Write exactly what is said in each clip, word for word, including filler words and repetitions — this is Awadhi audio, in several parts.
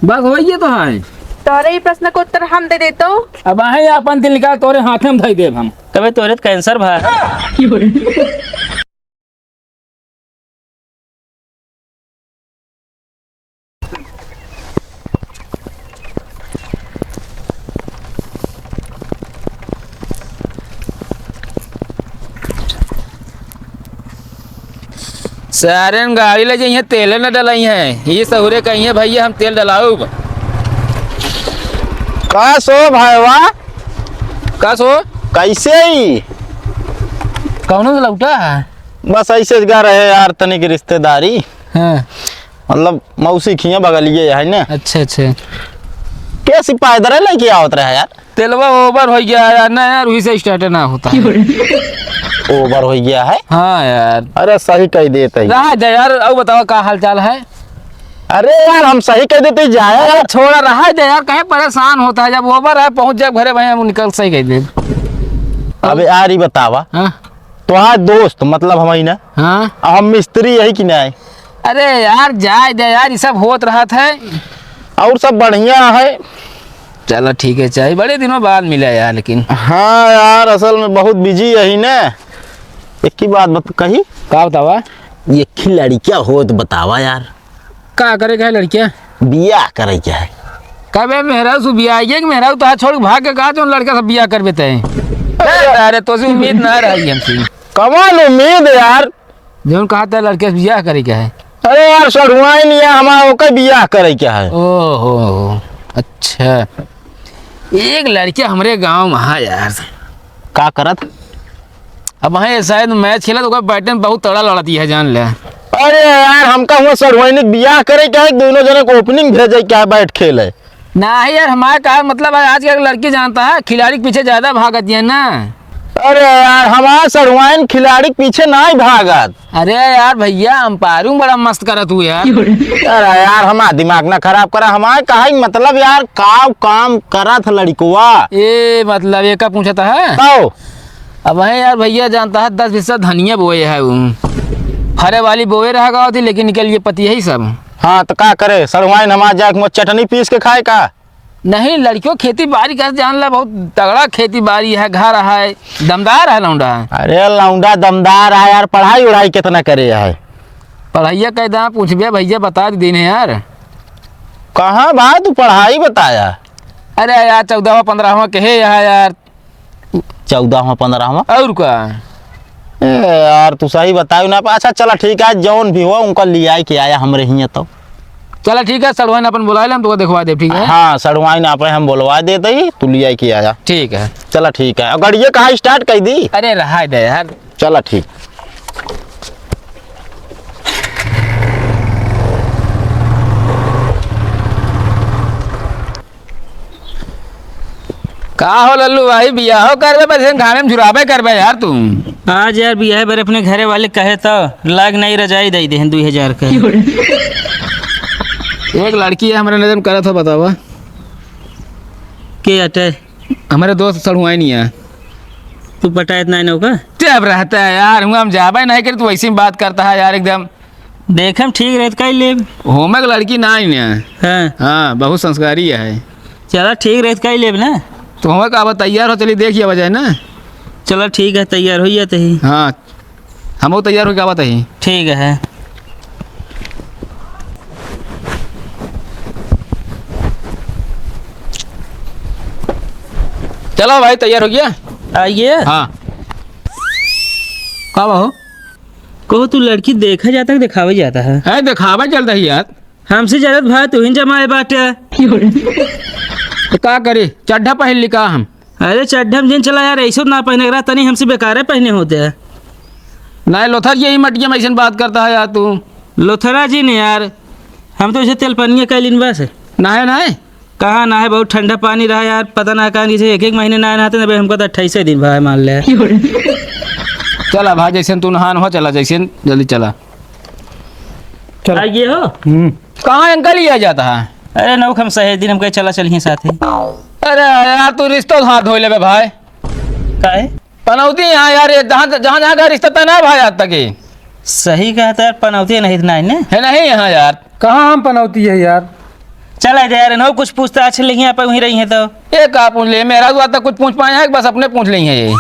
बस वही तो है। तोहरे ही प्रश्न का उत्तर हम दे देतो। अब आहे अपन दिल निकाल, तोरे हाथे में धई देब हम। तबे तोरे तो कैंसर भा। सारेन गाड़ी ले जइहें, तेले न डलइहें। ई सहुरे कहिहें, "भइया, हम तेल डलाउब।" का सो भाईवा? का सो? कैसे ही? कौनो से लौटा है? बस ऐसे गा रहे यार, तनिक रिश्तेदारी। हाँ। मतलब, मौसी खिया बगलिए है ना। अच्छा, अच्छा। के सिपाही दरे लेके आवत रहे यार? तेलवा over होइ गया है यार, ना यार, वही से start ना होता है। Over होइ गया है? हाँ यार। अरे, सही कह देते ही। रहा दे यार, अब बताओ, का हाल चाल है? अरे यार, हम सही कह देते ही जाए अरे यार। छोड़ा, रहा दे यार, कहे परेशान होता है, जब over है, पहुँच जाए घरे, भाई, हम निकल सही कह दे। अबे यार, ही बतावा। हाँ। तोहार दोस्त, मतलब हम ही ना। हाँ। हम मिस्त्री यही कि नहीं? अरे यार, जाए दे यार, ये सब होत रहत है। और सब बढ़िया है। चलो ठीक है, चाहे बड़े दिनों बाद मिला यार, लेकिन। हाँ यार, असल में बहुत busy यही ना। एक ही बात बत-, कही। का बतावा? एक ही लड़किया होत बतावा यार। का करे के है लड़किया? बियाह करे के है। कबे मेहरारू से बियाह, ये कि मेहरारू तो हाथ छोड़ के भाग के कहा, जौन लड़का से बियाह करबे तय। अरे, तोसे उम्मीद ना रही हमसे। कमाल उम्मीद यार। जौन कहा था लड़के से बियाह करे के है। अरे यार, सढ़ुआइन या हमारा ओकर बियाह करे के है। ओहो, अच्छा। एक लड़के हमरे गांव में है यार। का करत? अब वहाँ शायद match खेलत, ओकर बैटिंग बहुत तगड़ा लड़ती है, जान ले। अरे यार, हमका हुआ सढ़ुआइन के बियाह करे के है, दोनों जने को opening भेजे के है, बैट खेले। नाही यार, हमारा का मतलब है, आजकल लड़की जानता है, खिलाड़ी के पीछे ज्यादा भागत है ना। अरे यार, हमार सढ़ुआइन खिलाड़ी के पीछे नाही भागत। अरे यार भइया, umpire बड़ा मस्त करत हूँ यार। अरे यार, हमार दिमाग ना खराब करा, हमार कहा मतलब यार, का काम करत है लड़कवा? ए, मतलब, एका पूछत है? तो? अब है यार भइया, जानता है, दस बीसा धनिया बोए है वो। फरे वाली बोए रह गवा थी, लेकिन निकल गए पतिया ही सब। हाँ, तो का करे, सढ़ुआइन हमार जाके मुँह चटनी पीस के खाए का? नहीं, लड़कियों खेती बाड़ी का जान ला, बहुत तगड़ा खेती बाड़ी है, घर है, दमदार है लौंडा। अरे लौंडा दमदार है यार, पढ़ाई उढ़ाई कितना करे है? पढ़ाइया कह दा, पूछबे भइया, बता दे दिन यार। कहाँ भाई तू पढ़ाई बताया? अरे यार, चौदहवाँ पन्द्रहवाँ के है यहाँ यार। चौदहवाँ पन्द्रहवाँ। और का? ए यार, तू सही बतायो ना। अच्छा, चला ठीक है, जौन भी हो, उनका लियाई के आया हमरे हियाँ तो। चला ठीक है, सड़वाइन अपन बुलाए ले, हम तोका देखवा देब, ठीक है? हाँ, सड़वाइन आपे हम बुलवा देते ही, तू लियाई के आया। ठीक है। चला ठीक है, और गड़िया कहाँ start कर दी? अरे, रहा दे यार। चला ठीक। का हो लल्लू भाई, बियाहो करबे, बस घामे में झुराबे करबे यार तू। आज यार बियाहे बर अपने घरे वाले कहे तो लाग नहीं रजाई दे दे दुई हजार का। एक लड़की है हमरे नजर में करत हो, बतावा। के अटे? हमारे दोस्त सड़ुआई नहीं है। तू पटायत नहीं नौका? चुप रहता है यार, हुआ हम जाबे नहीं करे, तू वैसे ही बात करता है यार एकदम। देखम ठीक रहत काई लेब। होमे के लड़की ना आई ने। हाँ। हाँ, बहुत संस्कारी है। चला ठीक रहत काई लेब ना। तो होमे का अब तैयार हो, चली देख ये वजह ना। चला ठीक है, तैयार हो जाते ही। हाँ, हम वो तैयार हो क्या बात है। ठीक है। चलो भाई, तैयार हो गया। आइए। हाँ। का बा हो? कहो, तू लड़की देखा जाता कि दिखावे जाता है? है, दिखावे चलता है यार। हमसे ज्यादा भाई तू ही जमाए बाटे। तो का करे, चड्ढा पहन ली का हम? अरे चड्ढा में जिन चला यार, ऐसो ना पहने रहा, तनी हमसे बेकारे पहने होते हैं। नहीं, लोथर यही मटिया में ऐसे बात करता है यार तू। लोथरा जी ने यार, हम तो इसे तेल पनिया कह लीन बस। नहीं, नहीं। कहाँ ना है, बहुत ठंडा पानी रहा यार, पता ना कहाँ, जैसे एक एक महीने ना नहाते ना, हमको तो अट्ठाईस दिन भाई मान ले। चला भाई, जैसे तू नहान हो, चला, जैसे जल्दी चला। चला। आ गए हो? हम्म। कहाँ अंकल ही आ जाता है? अरे नौक हम सहेज दिन, हम कहे चला चलिए साथ ही। अरे यार, तू रिश्ता हाथ धो लेबे भाई। काहे? पनौती यहाँ यार, ये जहाँ, जहाँ, जहाँ का रिश्ता तय ना भाई आज तक ही। सही कहता यार, पनौती नहीं इतना है ने? है नहीं यहाँ यार। कहाँ हम पनौती है यार? चला दे यार, न कुछ पूछताछ लेही, आप वहीं रही हैं तो। ये का पूछ ले? मेरा हुआ तो कुछ पूछ पाए हैं, बस अपने पूछ लेही हैं ये।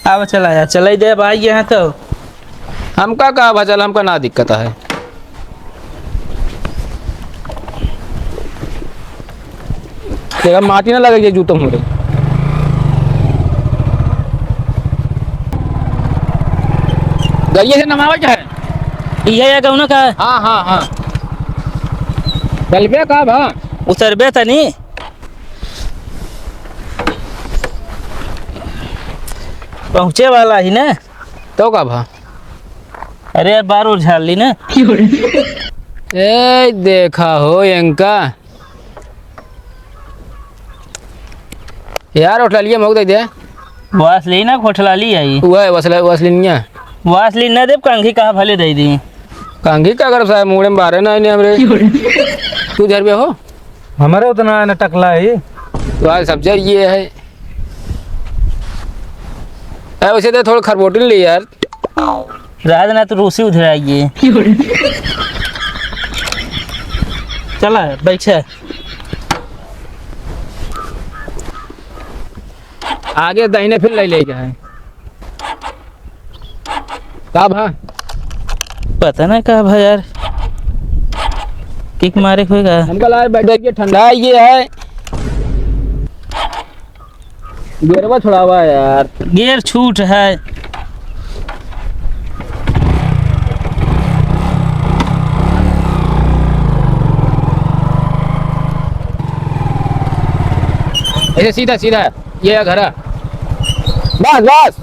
अब चला यार, चला दे, अब आई गए हैं तो। हमका का भा, चल, हमका ना दिक्कत है। तेरा माटी ना लगे ये जूतों में। गरिया से नमावा क्या है? ये या गौना का? हाँ, हाँ, हाँ। चलबे का भा? उतरबे तनी। पहुँचे वाला ही ना। तो का भा? अरे यार, बार उर झाड़ ली ना। ए, देखा हो इनका। यार, होटलिया मौक दे दे। वासलीन ना, होटलाली आई। वह वासला-, वासलीनिया। वासलीन ना देब, कांघी कहा भले दे दी। कांघी का करब साहब, मूड़े में बारे ना आइने हमरे। तू झरबे हो? हमारे उतना है ना टकला ही। तो आज सब जर ये है। ए, वैसे तो थोड़ा खरबोटी ले यार। रात ना तो रूसी उधर आइए। चला, बैठे। आगे दाहिने फिर ले लेके है। का भा? पता ना का भा यार। किक मारे होएगा। हमका लाए बैठ के ठंडा ये है। गेरवा छुड़ावा यार। गेर छूट है। ऐसे सीधा, सीधा। ये है घर। बस, बस।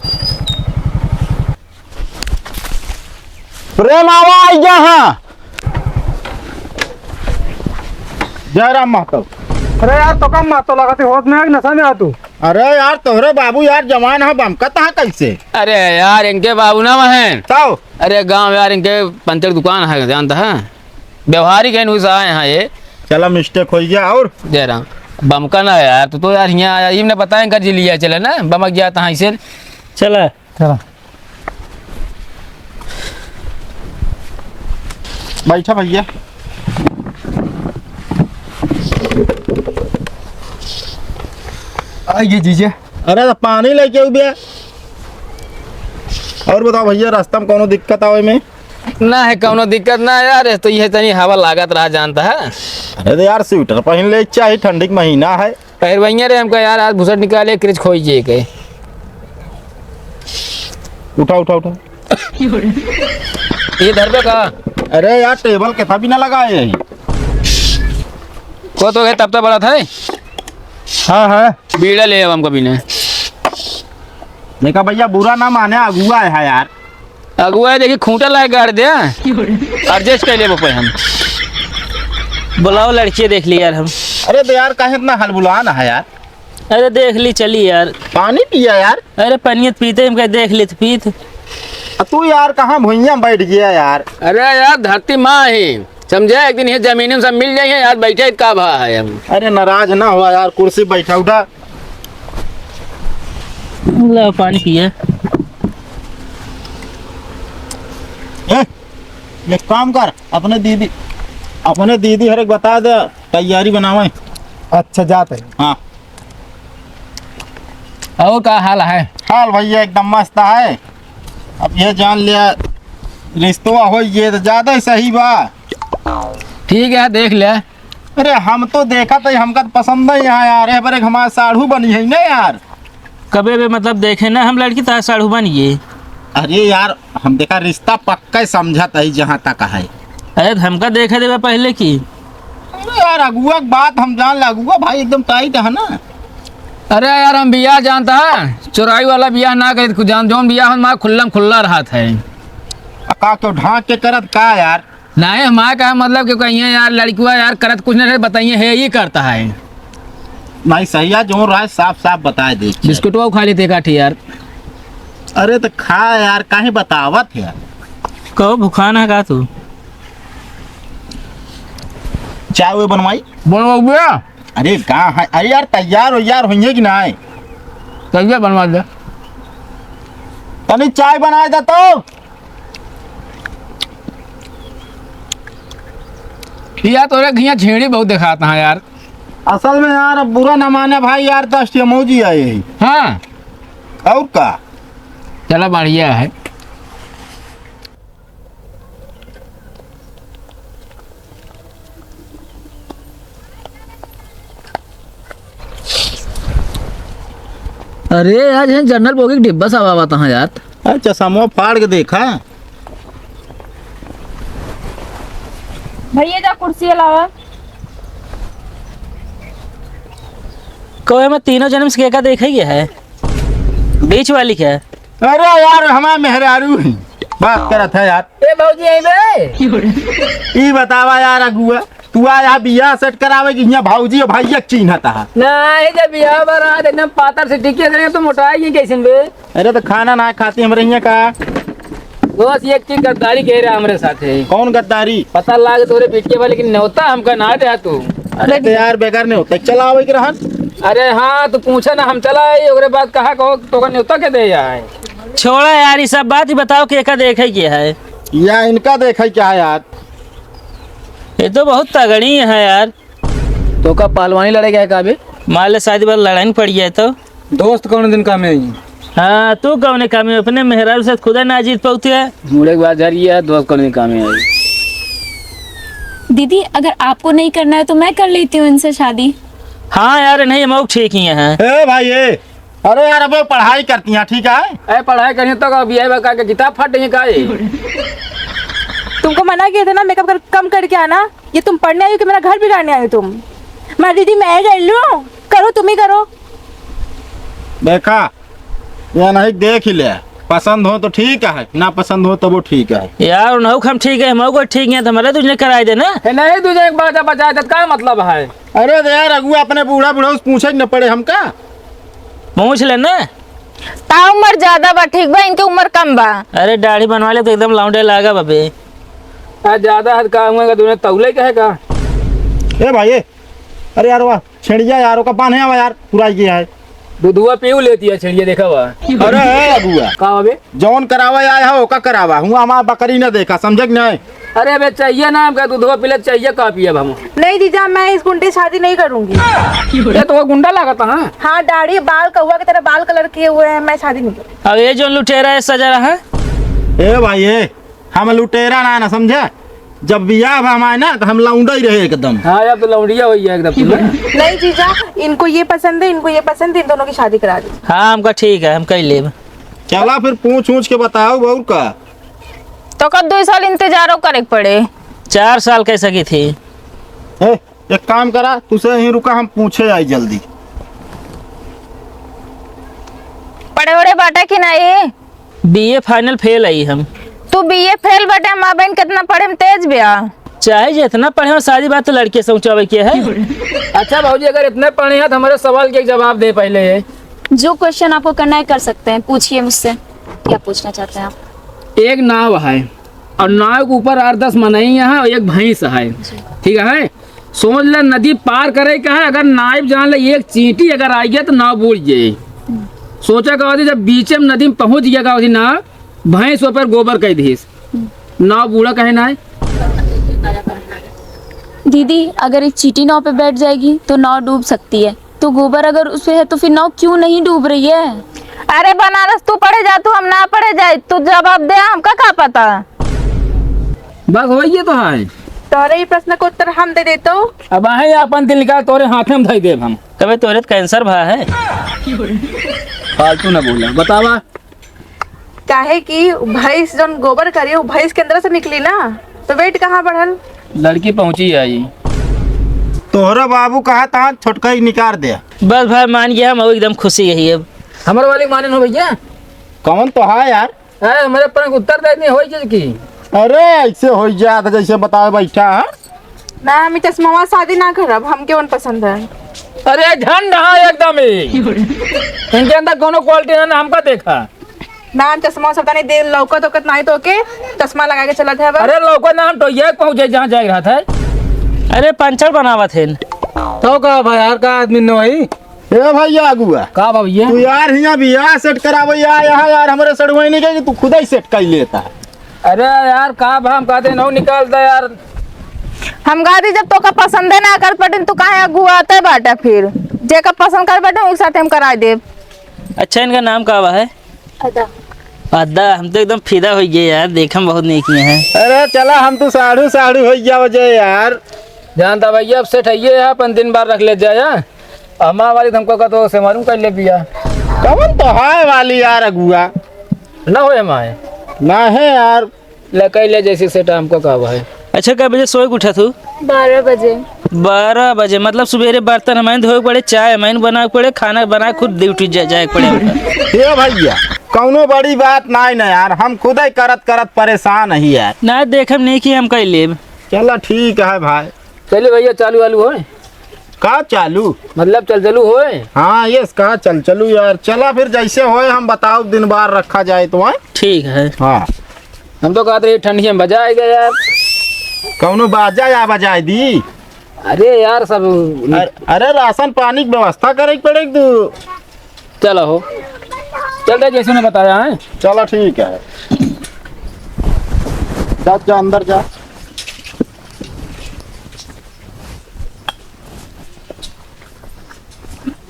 प्रेम आवा आई जा हाँ। जय राम महतो। अरे यार, तो कम महतो लगा थी, होश में है कि नशा में आ तू? अरे यार, तोहरे बाबू यार जवान है, बमकत है कैसे? अरे यार, इनके बाबू ना वहन। ताओ। अरे गांव यार, इनके पंचर दुकान है, जानता है? व्यवहारिक है, नुसा आए हैं ये। चला, mistake हो गया। और जय राम। बमका ना यार, तू तो यार यहाँ आया, इमने बताए कर जी लिया चले ना, बमक जाता है इसे। चला। चला। बैठा भैया। आइए जीजे। अरे तो पानी लेके आऊ बे। और बताओ भैया, रास्ता में कौनो दिक्कत आवे में? ना है कौनो दिक्कत ना यार, तो ये तनी हवा लागत रहा जानता है। अरे तो यार, स्वेटर पहन ले, चाहे ठंडी के महीना है। पहिरवइया रे हमका यार, आज भूसट निकाले, क्रिच खोई जे के। उठा, उठा, उठा। ये धरबे का? अरे यार, टेबल के था भी ना लगाए यही। को तो है तब तक बड़ा था। हाँ, हाँ। बीड़ा ले आवा हमका बिना। देखा भैया, बुरा ना माने, अगुआ है यार। अगुआ देखी खूंटा लाए गाड़ दे, adjust कर लेबो पे हम। बुलाओ लड़की देख ली यार हम। अरे तो यार, काहे इतना हलबुलान है यार? अरे देख ली, चली यार। पानी पिया यार। अरे पनियत पीते हम कहे देख ली तो पीत। आ तू यार कहाँ भुइयां बैठ गया यार? अरे यार, धरती माँ ही समझे, एक दिन ये जमीन में सब मिल जाइए यार, बैठे का भा है हम। अरे नाराज ना हुआ यार, कुर्सी बैठा उठा। ला पानी पिए। ए, एक काम कर, अपने दीदी, अपने दीदी हर एक बता दे, तैयारी बनावे। अच्छा, जाते हैं। हाँ। और का हाल है? हाल भैया एकदम मस्त है। अब ये जान लिया, रिश्तवा हो ये तो ज्यादा ही सही बा। ठीक है, देख ले। अरे हम तो देखा था, हमका तो पसंद नहीं है यार। ए, पर एक हमारा साढ़ू बनी है ना यार। कबे बे मतलब देखे ना हम लड़की, तार साढ़ू बन गए। अरे यार, हम देखा रिश्ता पक्का ही समझा था ही जहाँ तक है। अरे तो हमका देखे देवे पहले की। अरे यार, अगुआ के बात हम जान ले, अगुआ भाई एकदम tight है ना। अरे यार, हम बियाह जानता है, चोराई वाला बियाह ना करे, कुछ जान, जौन बियाह हमारा खुल्लम खुल्ला रहत है। आ का क्यों ढांक के करत का यार? नाहीं, हमारा का मतलब कि कहिए यार, लड़कुआ यार करत कुछ नहीं रहे, बताइए है, ये करता है। नाहीं, सही है, जो रहा है, साफ साफ बताए दे। बिस्कुटवा खा लेते काठी यार। अरे तो खा यार, काहे बतावत है यार? कहो भुखान है का तू? चाय वो बनवाई? बनवाओ भैया। अरे का है? अरे यार, तैयार हो यार, होइए कि नाहीं? तैयार बनवा दे। तनी चाय बनाए दे तो। या तोरे घिया छेड़ी बहुत देखात है यार। असल में यार, अब बुरा ना माने भाई यार, दस ठे मौजी आए हैं। हाँ। और का? चला, बढ़िया है। अरे यार, जन जनरल बोगी के डिब्बा सब आवत है यार। अरे चश्मा फाड़ के देखा। भैया जा कुर्सी लावा। कहे में तीनों जन्म से केका देखे गया है, बीच वाली क्या? अरे यार, हमार मेहरारू ही बात करत है यार। ए भौजी, आई बे। ई बतावा यार अगुआ, तू आ यहाँ बियाह सेट करावे कि यहाँ भौजी और भैया के चीन्हत है? नहीं, जब बियाह बरात एकदम पातर से टिके रहे तो मोटाई ये कैसे बे? अरे तो खाना ना खाती हमरे यहाँ का? बस एक चीज गद्दारी कह रहा हमरे साथे। कौन गद्दारी? पता लाग तोरे बिटिया बा, लेकिन न्योता हमका ना दे तू। अरे तो यार, बेकार न्योता चला आवे के रहन। अरे हाँ, तू पूछा ना, हम चला आई, ओकरे बाद कहा कहो तोका न्योता के दे आए। छोड़ा यार, ये सब बात ही बताओ, केका देखे के है? या इनका देखे क्या है यार? ये तो बहुत तगड़ी है यार। तोका पहलवानी लड़े गए का बे? मान ले शादी बाद लड़ाई न पड़ जाए तो? दोस्त कौन दिन काम में आई? हाँ, तू कौने काम में? अपने मेहरारू से खुदा ना जीत पाती है। मुड़े के बाद जा रही है, दोस्त कौन दिन काम में आई? दीदी, अगर आपको नहीं करना है तो मैं कर लेती हूँ इनसे शादी। हाँ यार, नहीं, हम ठीक ही हैं। ए भाई, ए, अरे यार, अबे पढ़ाई करती हैं, ठीक है? ए, पढ़ाई करिए तो अभी ये बका के किताब फट गई का ये? तुमको मना किया था ना, मेकअप कर, कम करके आना। ये तुम पढ़ने आई हो कि मेरा घर बिगाड़ने आई हो तुम? मैं दीदी, मैं गई लूँ, करो, तुम ही करो। देखा, या नहीं, देख ही ले, पसंद हो तो ठीक है, ना पसंद हो तबो ठीक है। यार, उन्हों हम ठीक है, हम को ठीक है, तो हमारे तुझने कराई देना। ए, नहीं, तुझे एक बात बचा दे, का मतलब है? अरे तो यार, अगुआ अपने बूढ़ा बूढ़ा से पूछे न पड़े हमका। पूछ लेना। ता उम्र ज्यादा बा, ठीक बा, इनके उम्र कम बा। अरे, दाढ़ी बनवा ले तो एकदम लौंडे लागा बबे। आ, ज्यादा हद का हुआ, तूने तौले कहे का? ए भाई, ए, अरे यार, वाह, छेड़िया यार, ओका बांधे आवा यार, पुराई गया है। दुधुआ पीऊ लेती है छेड़िया, देखा हुआ। अरे ए अगुआ, का बे? जौन करावा आया है, ओका करावा। हुआ हमार बकरी न देखा, समझे कि नहीं? अरे अबे, चाहिए ना हमका दुधुआ पीले, चाहिए का पियब हम? नहीं जीजा, मैं इस गुंडे से शादी नहीं करूंगी। ये तो वो गुंडा लागत है। हाँ, दाढ़ी, बाल कौआ की तरह बाल कलर किए हुए हैं, मैं शादी नहीं करूंगी। अब ये जो लुटेरा है सजा रहा है। ए भाई, ए, हम लुटेरा ना, ना समझे। जब बियाह बा हमारे ना, तो हम लौंडा ही रहे एकदम। हाँ, अब तो लौंडिया हो गया एकदम। नहीं जीजा, इनको ये पसंद है, इनको ये पसंद है, इन दोनों की शादी करा दीजिए। हाँ, हमका ठीक है, हम कई लेब। चला फिर पूछ ऊछ के बताओ, और का? तो कब दो साल इंतजारो करे के पड़े? चार साल कैसे की थी? ए, एक काम करा, तुसे यहीं रुका, हम पूछे आई जल्दी। पढ़े वढ़े बाटा कि नहीं? बीए फाइनल फेल आई हम। तू बीए फेल बाटे, माँ बहन कितना पढ़े में तेज बा? चाहे जितना पढ़े हो, सारी बात तो लड़के सोचावे के है। अच्छा भौजी, अगर इतने पढ़े हैं तो हमारे सवाल के एक जवाब दे पहले। जो क्वेश्चन आपको करना है कर सकते हैं, पूछिए मुझसे, क्या पूछना चाहते हैं आप? एक नाव है और नाव के ऊपर आठ दस मनई हैं और एक भैंस है, ठीक है? सोच ले, नदी पार करे का है, अगर नाव जान ले एक चींटी अगर आ गया तो नाव बूड़ जाए। सोचा का होती, जब बीचे में नदी में पहुंच गया का होती नाव, भैंस ऊपर गोबर कह दीस, नाव बूढ़ा कहे ना है। दीदी, अगर एक चींटी नाव पे बैठ जाएगी तो नाव डूब सकती है, तो गोबर अगर उस पे है तो फिर नाव क्यों नहीं डूब रही है? अरे बनारस, तू पढ़े जा, तू हम ना पढ़े जाए, तू जवाब दे, हमका का पता। बस वही तो है। तोरे ही प्रश्न का उत्तर हम दे देतो। अब आहे अपन दिल निकाल, तोरे हाथे में धई देब हम। तबे तोरे तो कैंसर भा है। फालतू ना बोला, बतावा। काहे कि भैंस जौन गोबर करी, वो भैंस के अंदर से निकली ना, तो वेट कहाँ बढ़ल? लड़की पहुंची आई। तोहरा बाबू कहा था छोटका ही निकाल दे। बस भाई मान गया हम, वो एकदम खुशी यही है। हमारे वाली माने न हो भैया। कौन तो है यार? अरे हमारे पर उत्तर दे नहीं होई चीज की। अरे ऐसे हो जात जैसे बतावे बैठा है। ना, हम ई चश्मा वाला शादी ना करब, हमके वन पसंद है। अरे झंड हाँ एकदम ही। इनके अंदर कोनो क्वालिटी ना, ना हमका देखा। ना, हम चश्मा सब तनी देर लौकत ओकत नाही तो के चश्मा लगा के चलत है बस। अरे लौकत ना, हम टोइया के पहुंचे जहाँ जाए रहा था। अरे पंचर बनावत है। तो का भाई, हर का आदमी नो है। ए भैया अगुआ। का बा भैया? तू यार हियाँ बियाह सेट करावे या यहाँ यार हमरे सड़ुआइनी के कि तू खुदा ही सेट कर लेता है। अरे यार का बा, हम कहते नौ निकालता यार। हम कहा दी, जब तोका पसंदे ना कर पटिन, तू काहे अगुआते बाटे फिर? जेका पसंद कर पटिन, ओके साथे हम कराई देब। अच्छा, इनका नाम का बा है? अदा। अदा, हम तो एकदम फिदा होइ गए यार, देखम बहुत नीक हैं। अरे चला, हम तो साढ़ू साढ़ू होइ गया वजह यार। जानता भैया, अब सेठ आइए है, अपन दिन बार रख ले जाया। हमार वाली तो हमको का तो से मालूम कर ले बिया। कौन तो है वाली यार अगुआ? ना होए हमारे। ना है यार। ले कह ले जैसे सेठ हमको का है। अच्छा, कै बजे सोए के उठा तू? बारह बजे। बारह बजे, मतलब सुबेरे बर्तन हमारे धोए के पड़े, चाय हमारे बनावे के पड़े, खाना बना के खुद ड्यूटी जा, जाए के पड़े हमका। ए भैया, कौनो बड़ी बात नाई ना यार, हम खुदे करत करत परेशान ही यार। ना देखम नहीं कि हम कह लेब। चला ठीक है भाई। चलिए भैया, चालू वालू होए? का चालू? मतलब चल चलू होए? हाँ, यस, का चल चलू यार। चला फिर जैसे होए हम बताओ, दिन बार रखा जाए तो, हैं? ठीक है। हाँ। हम तो कहत रहे ठंडिया में बाजा आएगा यार। कौनो बाजा या बजाए दी? अरे यार सब अरे, अरे राशन पानी की व्यवस्था करे के पड़े तू। चलो हो। चल रहे जैसे उन्हें बताया है। चलो ठीक है। जा, जा अंदर जा।